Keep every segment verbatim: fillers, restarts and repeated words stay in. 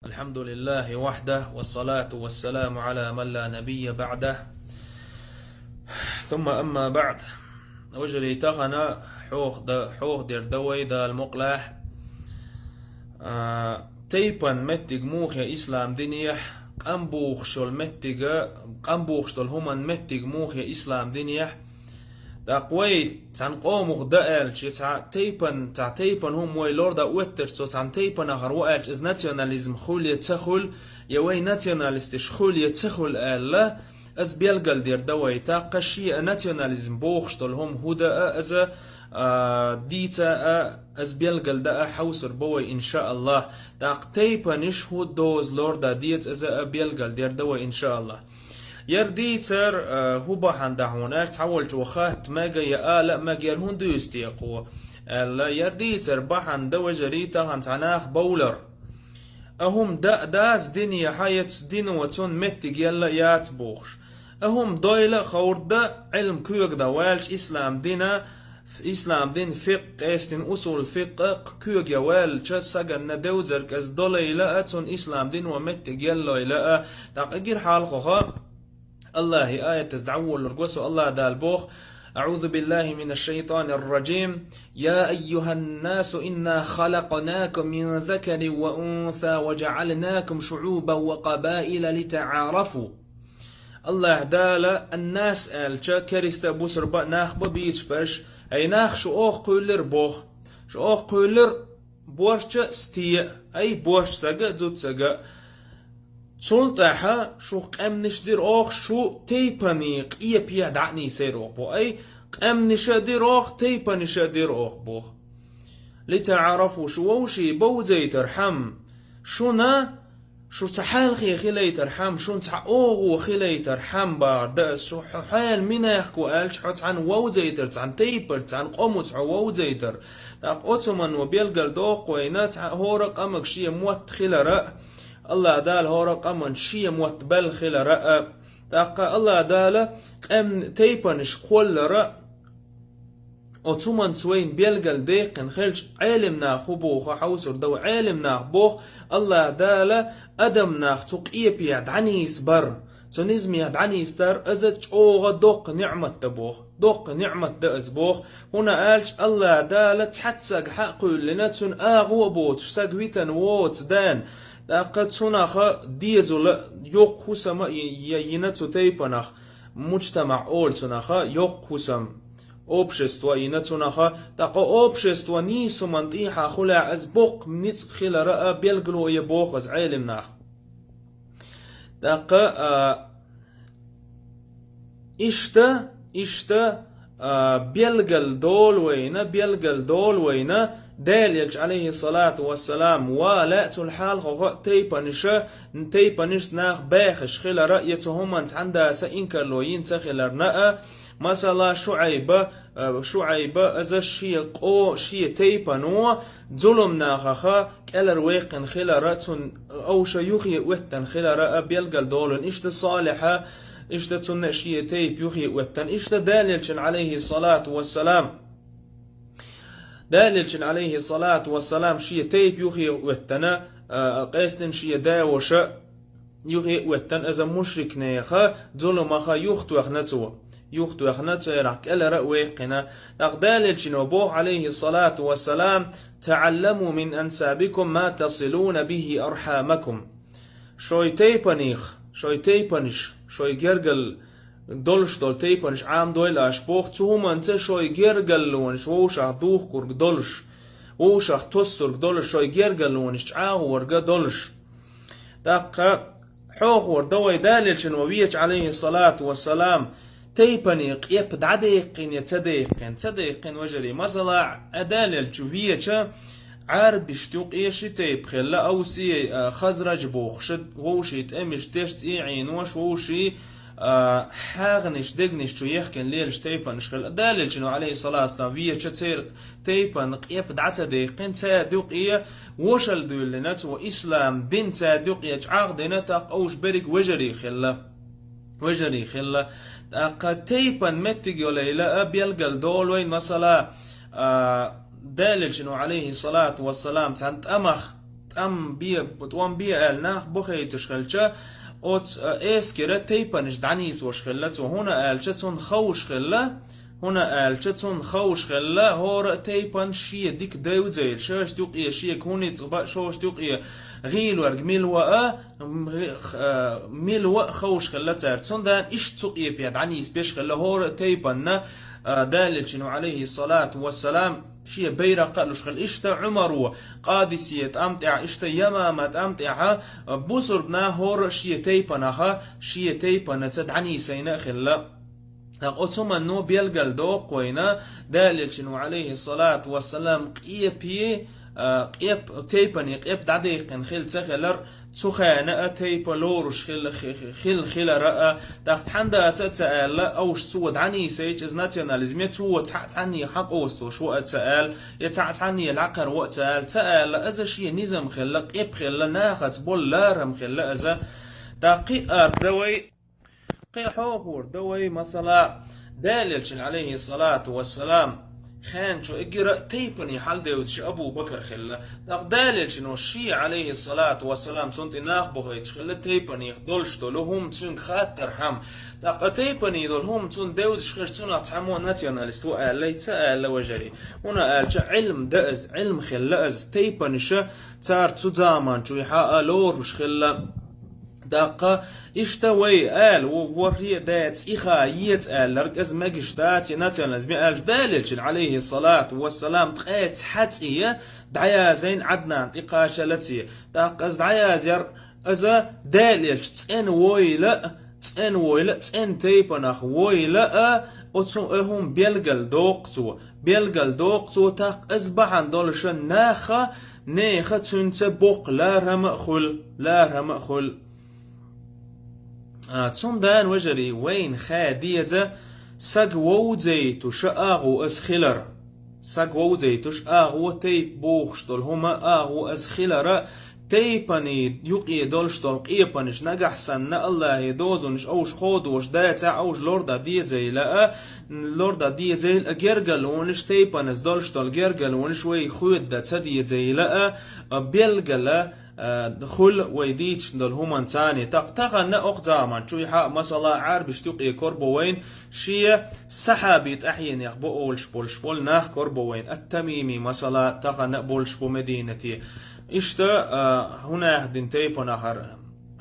الحمد لله وحده، والصلاة والسلام على من لا نبي بعده. ثم أما بعد. Вежарий, тахана хьох да-, хьох дер да вай Дала мукъалахь. А, тайпан меттиг муха я ислам динехь, къам бухуш йол меттига, къам бухуш дол хӀуман меттиг муха я ислам динехь, тӀаккха вай цхьана къомах да аьлча, цхьа тайпан, цхьа тайпан хӀума вай лор да оьттарш, цо цхьана тайпанахара ву аьлча, иза национализм хуьлу я ца хуьлу, я вай националисташ хуьлу я ца хуьлу аьлла, иза белгалдер да вай. ТӀаккха шен а национализм бохуш долу хӀума хӀу да а, иза, а, дийца а, иза белгалда а хьовсур бу вай, иншааллах. ТӀаккха тайпанаш хӀу доза лор да деза, иза а белгалдер да вай, иншааллах. Яр дийцар, а, хӀу бахьана да хьуна, аьлча, цхьаволчо хатта мега я ала а мега, яр хӀунда дуьйцу те кхо, аьлла, яр дийцар бахьана да, вежарий, тахана цхьа нах бовлар. А хӀума да а дац динехьа, я цу дино цунна меттиг елла а яц бохуш. А хӀума дойла а ховр да, Ӏилма коьга дан ваьлча, ислам дина, ислам дин фикъ, къестина усул фикъ а коьга ян ваьлча, саганна девзарг иза долайла а, цунна ислам дино меттиг еллойла а, тӀаккха гира хьалхоха, Аллахьи аятаза дӀаволлург ва со, Аллах Дала боху: أعوذ بالله من الشيطان الرجيم. يا أيها الناس إنا خلقناكم من ذكر وأنثى وجعلناكم شعوبا وقبائل لتعارفوا. Аллах Дала, الناس аьлча, кериста а, бусурба а, нах ба бийцаш берш, ай нах, шу оха кхуьйлира боху. Шу оха кхуьйлира борча а, сте а, ай борча сага а, зуда сага а. Цул тӀаьхьа шух къаьмнаш дира оха, шу тайпане къепе дӀа а нийсайра оха боху. Ай, къаьмнаша а дира оха, тайпанаша а дира оха боху. لتعارفوا, шу вовший бовзайтархьама, шуна, шу цхьа хьалхе хилайтархьама, шуна цхьа оха хилайтархьама бахар да ас, шу хьо хьаьла минехк ву аьлча, хьо цхьаьна вовзайтар, цхьаьна тайпар, цхьаьна къомаца хьо вовзайтар. ТӀаккха оцу хӀумано белгалдоккху вайна цхьа хӀора къамаг шен мотт хилара а, Аллах Дала хӀора къаман шен мотт баьлла хилара а, тӀаккха Аллах Дала къаьмн-, тайпанаш кхоллара а, оцу хӀуманца вайна белгалдаьккхина хилча, Ӏелим нах хӀу боху хьовсур да вай. Ӏелим нах боху, Аллах Дала адам нах цу къепе дӀанийсбар, цу низме дӀанийсдар, иза чӀогӀа доккха ниӀмат да боху. Доккха ниӀмат да иза боху, хӀунда аьлча Аллах Дала цхьацца саг хьа а кхуьйллина, цуьнан агӀо а боцуш, саг витина воцу ден, тӀаккха цунаха дезала, йоккха хӀусама а йи-, йина цу тайпанах, муджтамаӀ олу цунаха, йоккха хӀусам, общество а йина цунаха, тӀаккха общество нийсуман тӀехьа хуьлахь, иза боккха ницкъ хилара а белгало я боху иза Ӏелим нах. ТӀаккха, а, Иштта, иштта, а, белгал долу вайна, белгал долу вайна, Дела Элча, алейхиссалату вассалам, ва лаьа цул хьалхо гӀо тайпаниша, тайпанишца нах бехаш хилара, я цу хӀуманца хьандаса инкарло йина ца хиларна а, масала, Шуайба, а, Шуайба, аза шен къо-, шен тайпано, зулум нахаха, кӀелара веккхина хилара, цунна овша юхе оьттан хилара а белгал долун. Иштта Салиха, иштта цунна шен тайп юхе оьттан. Иштта Далилчин, алейхи салату вассалам, Далилчин, алейхи салату вассалам, шен тайп юхе оьттана, а, къестин шен даьвоша юхе оьттан, аза мушрикнеха, зулумаха юхтоьхна цо. Юхтоьхна цо, ярах кӀелара а веккхина. ТӀаккха Далилчино боху, алейхи салату вассалам: «تعلموا من أنسابكم ما تصلون به أرحامكم». Шой тайпанех, шой тайпанаш, шой гергал долуш долу тайпанаш Ӏамадойла аша боху, цу хӀуманца шой гергаллонаш вовшах духкург долуш, вовшах тоссург долуш, шой гергаллонаш чӀагӀорга долуш. ТӀаккха хьохор дан вай Далилчино веча, алейхи салату вассалам, тайпане къеп дӀадаьккхина я ца даьккхина, ца даьккхина, важарий. Масала, а Далилча веча, Ӏарбишта юкъе ши тайпа хилла, Авсий, а, Хазраж бохуш, вовший тӀемаш деш, цӀий Ӏенош, вовший, а, хьагӀнаш, дегнаш чу ехкина лелаш тайпанаш хилла. Далилчино, алейхи салату вассалам, веча церан тайпан къеп дӀа ца даьккхина, цаьрда юкъе вошал дуьйлина цо, ислам дин цаьрда юкъе чӀагӀдина, тӀаккха уьш берриг вежарий хилла. Вежарий хилла. ТӀаккха тайпан меттиг йолайла а белгал долу вайн, масала, а, Далилчино, алейхи салату вассалам, цхьана тӀамах тӀам бе, тӀом бе аьлла нах бахайташ хилча, оц эскира тайпанаш дӀанийсош хилла цо, хӀуна аьлча цунна ховш хилла, хӀуна аьлча цунна ховш хилла, хӀора а тайпан шен дика девзийла, шоашта юкъе шега хӀуницкъ ба, шоашта юкъе гӀийла верг мила ва а, м, х-, а, мила ва а ховш хилла цара. Цундана иштта цу къепе дӀанийсбеш хилла хӀора а тайпанна, а, Далелчино, Ӏалайхи салату вассалам, шен байракх а луш хилла. Иштта Ӏумаро Къадисия тӀам тӀехь, иштта Ямама тӀам тӀехь, а, бусурбна хӀора а шен тайпанах, шен тайпанаца дӀанийсайна а хилла. ТӀаккха оцу хӀумано белгал доккху вайна, Далелчино, Ӏалайхи салату вассалам, къепе, а, къеп, тайпане къеп дӀадаьккхина хила ца хилар, цу хана а тайпа лоруш хила, хи-, хи-, хила, хилара а, тӀаккха цхьана даса а ца аьлла, овш цо дӀанийсайча, из национализме цо цхьа-, цхьанне хьакъостош ва а ца аьлла, я цхьа-, цхьанне лакхара ва а ца аьлла, ца аьлла, из шен низам хилла, къеп хилла, нахаца болу ларам хилла из. ТӀаккха кхин а ара дан вай, кхин хьохур дан вай, масала, Далелчун, Ӏалайхи салату вассалам, хенчу эггара а тайпане хьалдевзаш Абу Бакр хилла. ТӀаккха Далелчино шен, Ӏалайхи салату вассалам, цунна тӀе нах бахайташ хилла, тайпанех долуш долу хӀума цуьнга хаттархьама. ТӀаккха тайпане долу хӀума цунна девзаш хилча, цунах цхьаммо националист ву аьллай, ца аьлла, вежарий. ХӀуна аьлча, Ӏилм да из, Ӏилм хилла из, тайпанаша цара цу заман чуьхьа а лоруш хилла. ТӀаккха иштта вай аьлла, ву ворхӀе а да цӀиха еца аьлларг, иза мегаш дац, я национализме аьлча, Далелчин, Ӏалайхи салату вассалам, ткъе цхьа цӀе дӀаязйина Ӏаднан тӀе кхачаллалц. ТӀаккха иза дӀаязъяр, иза Далелча цӀена войла а, цӀена войла а, цӀена тайпанах войла а, оцу, э, хӀума белгал доккху цо, белгал доккху цо, тӀаккха иза бахьана долуша наха, неха цуьнца боккха лархӀама а хуьлу, лархӀама а хуьлу. А, цундела, вежарий, вайна хаа деза, саг вовзайтуш агӀо ас хилар. Саг вовзайтуш агӀо, тайпа бохуш долу хӀума агӀо ас хилара, тайпане юкъе долуш долу къепанаш нагахь санна, Аллахье дозунаш овш ходош дацахь, овш лордан дезайла а, лордан дезайла а гергалонаш, тайпанас долуш долу гергалонаш вай хоьдда ца дезайла а, а, белгала, а, хуьлу вай дийцаш долу хӀуманца. ТӀаккха тахана окху заман чуьхьа, масала, Ӏарбашта юкъе карабо вайна, шен сахьаби тӀаьхьенех бо олуш болуш болу нах карабо вайна. Ат-Тамими, масала, тахана а болуш бу Мединате. Иштта, а, хӀунах дина тайпанахара,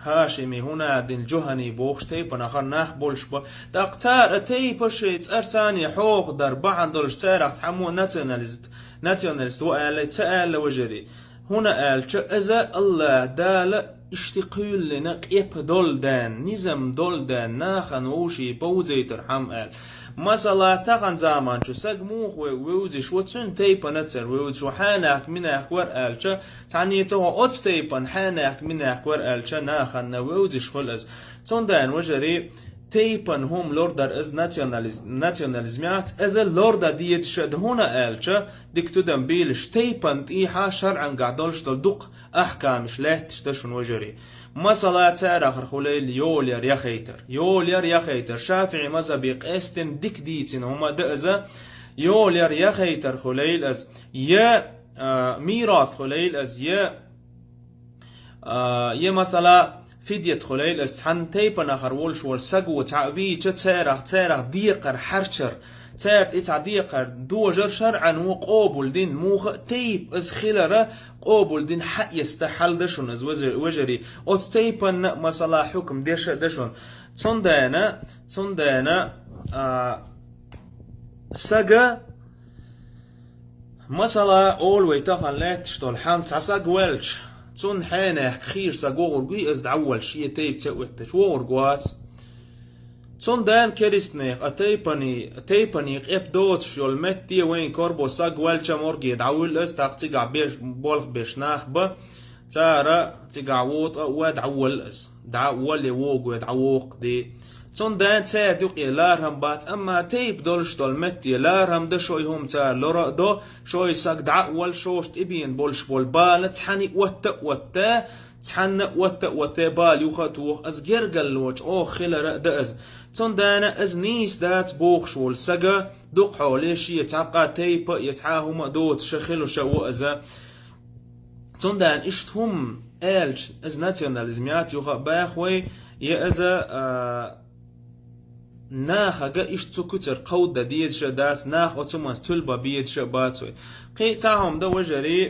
ХӀашими, хӀунах дина, Жухани бохуш тайпанахара нах болуш бу. ТӀаккха цара а тайпа шайн цӀарцане хьохадар бахьана долуш царах цхьаммо националист, националист ву аьллай, ца аьлла, вежарий. ХӀуна аьлча, иза Аллахь Дала иштта кхоьллина къепа долу даьнна, низам долу даьнна, нахана вовшийн повзайтархьама аьлла. Масала, тахана заман чу саг муха ве-, вевзаш ву, цуьнан тайпанацара вевзаш ву, хьанахка-минахка вара аьлча, цхьанне ца хьо оцу тайпана хьанахка-минахка вара аьлча, нахана вевзаш хуьлу иза. Цундела, вежарий, тайпана хӀума лордар иза национализ-, национализм яц, иза лордан дезаш а ду, хӀуна аьлча, дика тидам бийлаш, тайпана тӀехьа шарӀангахь долуш долу дукха ахкамаш лаьтташ дан шуна, вежарий. Масала, царахара хуьлийла йолаяр, яхайтар. Йолаяр, яхайтар. ШафиӀи мазхӀабе къаьстина дика дийцина хӀума дан иза, йолаяр, яхайтар хуьлийла иза. Я, а, мирас хуьлийла иза, я, а, я, масала, фидят хуьлийла иза. Цхьана тайпанахара волуш волу саго цхьаъ вийча, царах, царах декхар хьарчар, цара тӀе цхьа декхар дожар шарӀано къобалдина, муха а тайпа иза хилара къобалдина хьаэста хьал дан шуна иза, вежа-, вежарий. Оцу тайпанна а, масала, хьукам деш а дан шуна. Цундела, цундела, а, сага, масала, олу вай тахана лаьтташ долу хьал, цхьа саг ваьлча, цунна хьенехка хийра саг вогӀург вий, иза дӀаволла шен тайпа ца оьттача, вогӀург вац. Цундела керистанех а тайпане, тайпане къепа доцуш йолу метте вайн карабо саг ваьлча морге дӀавуьллу иза, тӀаккха цигахь беш, болх беш нах бан, цара цигахь вотӀа а ван дӀаволла иза. ДӀа а волла, я вогӀу ван дӀавоккха де. Цундела цаьрда юкъе лархӀам бац, амма тайпа долуш долу метте лархӀам дан шой хӀума цара лора а до, шой саг дӀа а волла, шоша тӀебена болуш болу бала цхьаьна отта а отта, цхьанна а отта а отта бала юха а тоха, иза гергарло чӀогӀа хилара а дан иза. Цундела иза нийса дац бохуш волу сага, дукха хьоле шен цхьаккха тайпа а, я цхьа хӀума а доцуша хилуша а ву иза. Цундела иштта хӀума аьлча, из национализм яц юха а баха вай, я из, а, нахага иштта цу куцара кховда дезаш а дац, нах оцу хӀуманца туьлба безаш а бац вай. Кхин а цхьа хӀума да, вежарий,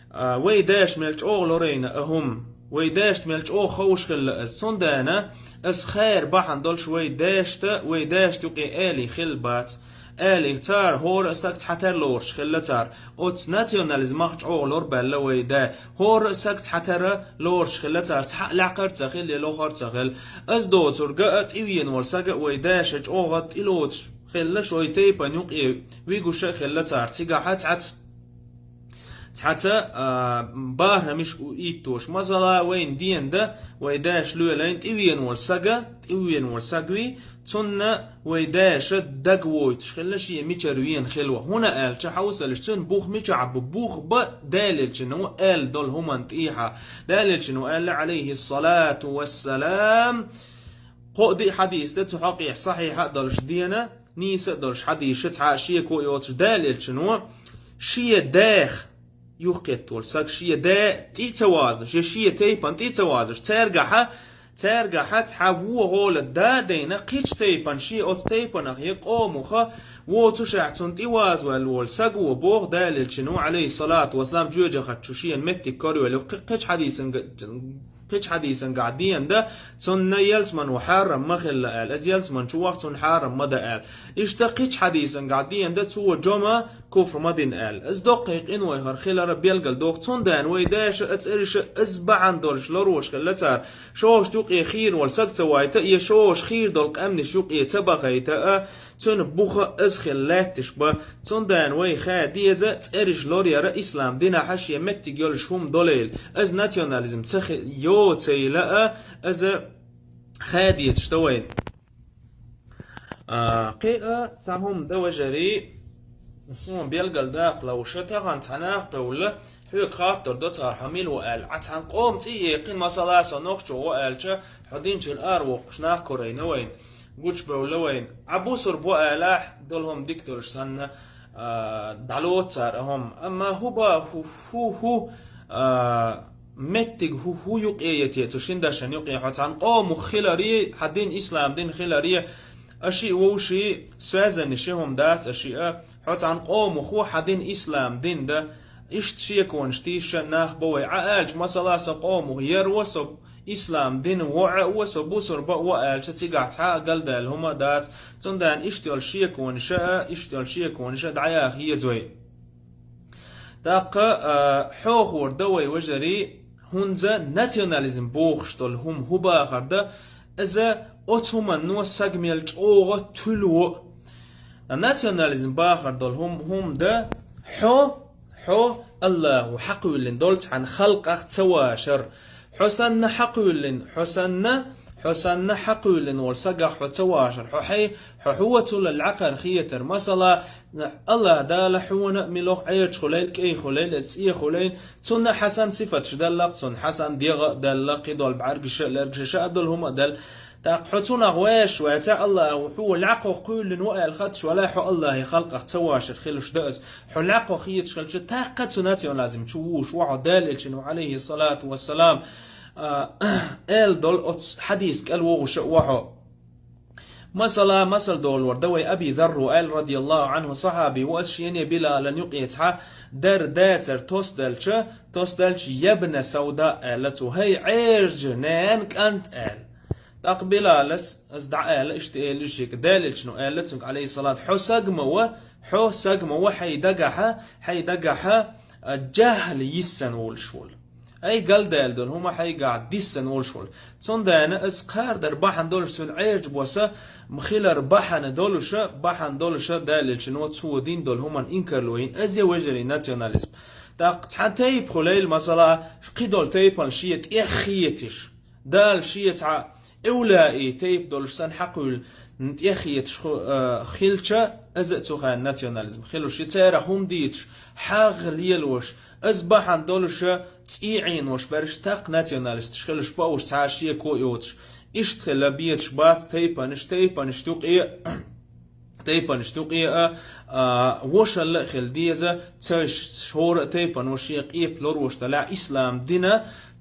а, вай даьша мел чӀогӀа лорайна а хӀума, вай даьшта мел чӀогӀа ховш хилла из. Цундела из хайра бахьана долуш вай даьшта, вай даьшта юкъе аьлий хилла бац. Аьлий, цара хӀора а саг цхьатера лоруш хилла цара. Оцу национализмах чӀогӀа лорабаьлла вай да. ХӀора а саг цхьатера лоруш хилла цара. Цхьаъ лаьккхар а ца хилла, я лохар а ца хилла. Из доцург а, тӀевеана волу саг а вай даьша чӀогӀа тӀелоцуш хилла, шой тайпана юкъе вигуш а хилла цара. Цигахь а цхьацца, цхьацца, а, бархӀамаш у иттош. Масала, вайна дена да, вай даьша лоьлайна тӀевеана волу саг а, тӀевеана волу саг вий, цунна вай даьша дагавойтуш хилла шен мичара веана хилла. ХӀунда аьлча, хьовсалаш, цуьнан бух мичахь бу? Бух бан Далелчано аьлла долу хӀуманна тӀехьа. Далелчано аьлла, Ӏалайхиссалату вассалам, кхо а диъ хьадис да цу хьокъехь, сахьихь а долуш дена, нийса а долуш хьадисаш, цхьа а шеко а йоцуш, Далелчано шен даха юхакхетта волу саг шен да тӀе а ца вазалуш, я шен тайпана тӀе а ца вазалуш, цаьргахьа, цаьргахьа цхьа вон гӀола да а дайна, кхечу тайпана шен оцу тайпанах я къомах воцушехь цунна тӀе вазаваьлла волу саго, боху Далелчано, Ӏалайхиссалату вассалам, жоьжахати чу шена меттиг карайолу, кхи-, кхечу хьадисан га-, кхечу хьадисангахь дена да, цунна ялсамано хьарам ма хилла аьлла, иза ялсамани чу ваха цунна хьарам ма дан аьлла. Иштта кхечу хьадисангахь дена да, цо жома куфр ма дина аьлла. Иза доккхий къинойхар хилар белгалдоху, цундела вай даьша а, цӀераш а иза бахьана долуш лорош хилла цара. Шошта юкъе хийра волу саг ца вайта а, я шоша хийра долу къаьмнаш юкъе ца бахайта а, цуьнан буха иза хилла лаьтташ бан. Цундела вай ха деза, цӀераш лораяр ислам динахь шен меттиг йолуш хӀума долийла. Иза национализм ца хи-, йоцийла а, иза ха дезаш дан вайна. А, кхин а цхьа хӀума дан, вежарий, суна белгалдаккха лууш, тахана цхьа нах кхевлла, хьоьга хаттар до цара, хьо мила ву аьлла. Ӏа цхьана къоман цӀе а яьккхина, масала, со нохчо ву аьлча, хьо динчуьра аравоккхуш нах корайна вайна, гучубевлла вайна. Ӏа бусурба ву алахь, долу хӀума дика долуш санна, а, дӀалоцу цара хӀума. Амма хӀу ба, хӀу, хӀу, хӀу, а, меттиг хӀу, хӀу юкъе я те, цу шина дашан юкъе, хьо цхьана къомах хиларе, хьан дин ислам дин хиларе, аши а вовши связанный ши хӀума дац, аши а, хьо цхьана къомах ву, хьан дин ислам дин дан, иштта шеконаш тийша нах бо вай. Ӏа аьлча, масала, со къомах яр ву, со ислам дин воӀа а ву, со бусурба а ву аьлча, цигахь цхьа а галдаьлла хӀума а дац. Цундела иштта йолу шеконаш а, иштта йолу шеконаш а дӀаяха еза вай. ТӀаккха, а, хьохор дан вай, вежарий, хӀунда национализм бохуш долу хӀума хӀу бахар дан, иза оцу хӀуманно саг мел чӀогӀа туьлу ву. Национализм бахар долу хӀума, хӀума дан, хьо, хьо Аллахо хьакхуьйлина долу цхьана халкъах ца вашар. Хьо санна хьакхуьйлина, хьо санна, хьо санна хьакхуьйлина волу сагах хьо ца вашар. Хьо хьай, хьо хьо цул лаькхара хетар. Масала, Аллах Дала хьуна а милох Ӏерча хуьлийла, кӀай хуьлийла, цӀе хуьлийла, цунна хьасан сифаташ деллакх, цунна хьасан дегӀа а деллакх, кхидолу бӀаьргаш а, лергаш а, ша а долу хӀума а делла. ТӀаккха хьо цунах ваьш ваьца, Аллахо хьо лаькхох кхуьйлина ву аьлла хаташ валахь, хьо Аллахе халкъах ца вашар хилуш дан ас. Хьо лаькхох хеташ хилча, тӀаккха цу национализм чу вуш ву хьо, Далелчано, Ӏалайхиссалату вассалам, а, аьлла долу оцу хьадис кӀел вогӀуш а ву хьо. Масала, масал долор дан вай, Аби Зарро аьлла, радияллаху Ӏанху, сахьаби ву, ас шене Билалан юкъе цхьа дер дацар тосделча, тосделча, «Ябна Сауда», аьлла цо, «ХӀай, Ӏержа ненан кӀант», аьлла. ТӀаккха Билалас, ас дӀа аьлла, иштта элира шега, Далелчано аьлла цуьнга, Ӏалайхиссалат, хьо саг ма ва, хьо саг ма ва, хьай дагахьа, хьай дагахьа, а, жахьл йиссан волуш волу. Ай, галдаьлла долу хӀума хьайгахь диссана волуш волу. Цундела ас кхардар бахьана долуш, цуьнан Ӏерча боса хилар бахьана долуша, бахьана долуша Далелчано цо дина долу хӀуманна инкарло йина. Ас я, вежарий, национализм. ТӀаккха цхьана тайпа хуьлийла, масала, кхидолу тайпана шен тӀех хеташ. Дала шен цхьа эвлаий тайпа долуш санна хьакхуьйлу тӀехеташ ху-, а, хилча, иза а цу хенан национализм хилуш, и церан хӀума дийцаш, хьагӀ лелош, иза бахьана долуша цӀий Ӏенош берш тӀаккха националисташ хилуш баъуш, цхьа а шеко а йоцуш. Иштта хила безаш бац тайпанаш, тайпанаш юкъе а. тайпанаш тукъе а, а, вошалла а хила деза, ца ш-, шора а тайпано шен къепа лоруш далахь ислам дина,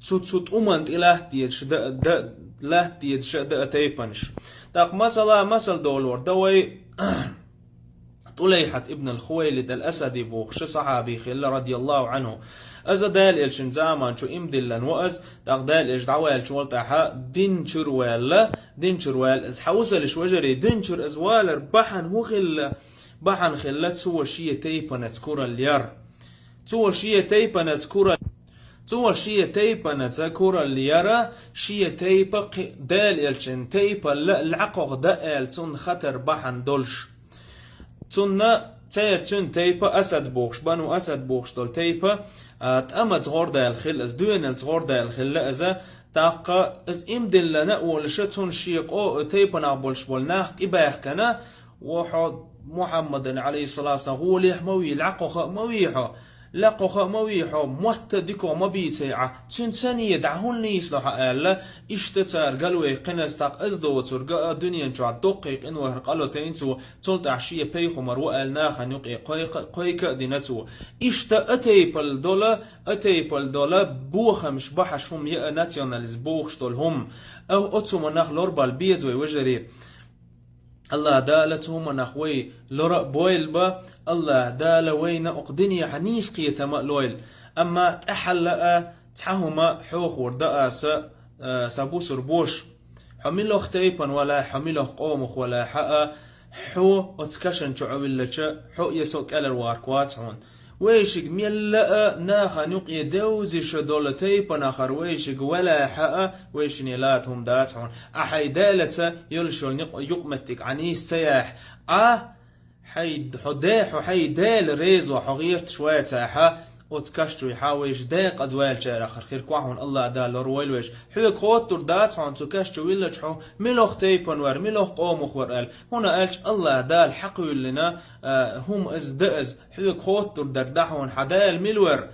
цу, цу тӀуман тӀе латтедеш да, да, латтедеш а да а тайпанаш. ТӀаккха масала, масал долор да вай, ТӀулайхьат ибн ал-Хувайлид ал-Асади бохуш сахьаби хилла, радияллаху анху. Аза Дала элчун заман чу имдиллан ва аз, тӀаккха Дала элча дӀаваьлча вал тӀаьхьа дин чур ваьлла, дин чур ваьлла аз. Хьаусалиш важари, дин чур аз валар бахьан хӀу хилла, бахьан хилла цо шен тайпанаца курал яр. Цо шен тайпанаца курал, цо шен тайпанаца курал яра, шен тайпа кхи-, Дала элчун тайпалла лакхох да аьлла цунна хатар бахьан долуш. Цунна церан цуьнан тайпа Асад бохуш, Бану Асад бохуш долу тайпа, а, тӀамаца гӀордаьлла хилла аза, доьналца гӀордаьлла хилла аза, тӀаккха аза имдиллана а волуша, цунна шен къо-, тайпанах болуш болу нах тӀебаьхкана, ва хьо Мухьаммадан, алейхиссалату вассалам, гӀолехь ма вий, лакхоха а ма вий хьо, лакхоха а ма вий хьо, мотта дикох ма бийцай Ӏа, цуьнан ца неда хӀунда нийсло хьо аьлла, иштта цара галвей кхинас тӀаккха аза доцург а дуьнен чохь доккхий къинойхьара къало тайна цо, цул тӀаьхьа шен пайхамар ву аьлла нахана юкъе кхойка, кхойка а дина цо. Иштта а тайпал дола, а тайпал дола, бохамаш бахьаш хӀума яа национализм бохуш долу хӀума. А, оцу хӀуманах лорбал беза вай, вежарий. Аллах Дала цу хӀуманах вай лора а бойла ба, Аллах Дала вайна окху динехьа нийса кхетам а лойла. Амма тӀаьхьалла а цхьа хӀума хьохур да аса, а, сан бусурбош. Хьо милох тайпана валахь, хьо милох къомах валахь а, хьо оцу кашан чу Ӏовиллача, хьо я со кӀелар варк вац хьуна. Вайшига мелла а нахана юкъе девзиша долу тайпанахара вайшига валахь а, вайшине лата хӀума дац хьуна. Ахьа хьайн Далаца йолуш йолу никъ-, юкъаметтиг Ӏа нийса ца яхь, Ӏа хьай, хьо де, хьо хьай Дела резо, хьо гӀерташ вацахьа, оцу каш чуьйхьа вайша декъаза ваьллачарах хир кху хьуна Аллах Дала лор войла вайша. Хьоьга хоттур дац хьуна цу каш чу виллача хьо милох тайпана вара, милох къомах вара аьлла. ХӀуна аьлча Аллах Дала хьакхуьйллина, а, хӀума аз да аз, хьоьга хоттур дар да хьуна хьан Дала мила вара,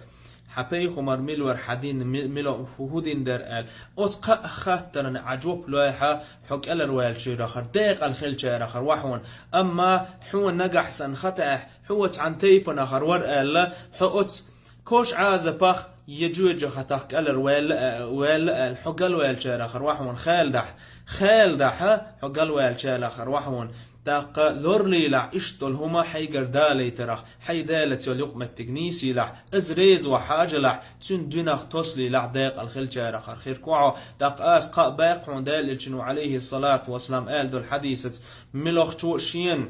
хьан пайхамар мила вара, хьан дин ми-, мила хӀу-, хӀу дин дара аьлла. Оцу кхаа хаттарна Ӏа жоп лойхьа, хьо кӀелар ваьллачарахара, декъал хилчарахара ва хьуна. Амма хьуна нагахь санна хатаехь, хьо оцу хьан тайпанахара вара аьлла, хьо оцу Кош Ӏазапах я жоьжахатах кӀелар ваьлла а, ваьлла аьлла, хьо галваьллачарахара ва хьуна, хелдахь. Хелдахьа, хьо галваьллачарахара ва хьуна. ТӀаккха лорлийлахь иштта долу хӀума хьайгара далийтарах, хьай Далаца йолу юкъаметтиг нийсийлахь, аз резо хьажалахь, цуьнан дуьнах тослийлахь, декъал хилчарахара хир кху хьо. ТӀаккха аса кхаъ баьккхьуна Дала элчано, алейхиссалату вассалам, аьлла долу хьадисаца, милохчо шена,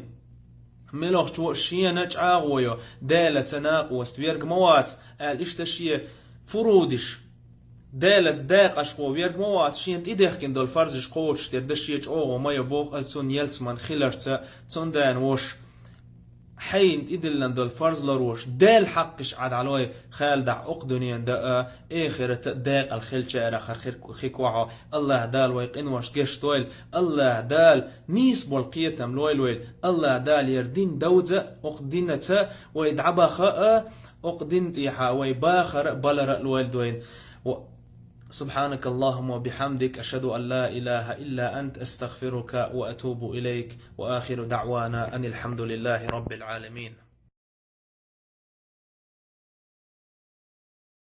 милохчо шена чӀагӀо йо, Далаца накъост верг ма вац, аьлла иштта шен фурудиш, Далаца декъашхо верг ма вац, шена тӀедехкина долу фарзаш кхочуш дерг да шен чӀогӀо ма йо боху, аз цунна ялсаман хиларца, цундела вош. Хьайна тӀедиллина долу фарз лоруш, Дела хьакхиш Ӏа дӀалой, хелдахь окху дуьнен да а, эхарата а декъал хилчарахара хир-, хи кху хьо. Аллах Дала вай къинош гештойла, Аллах Дала нийса болу кхетам лойла вайла, Аллах Дала яра дин довза а, окху динаца вай дӀабаха а, окху дин тӀехьа вай бахара а, балара а лойла дойна. Ва-, سبحانك اللهم وبحمدك، أشهد أن لا إله إلا أنت، أستغفرك وأتوب إليك، وآخر دعوانا أن الحمد لله رب العالمين.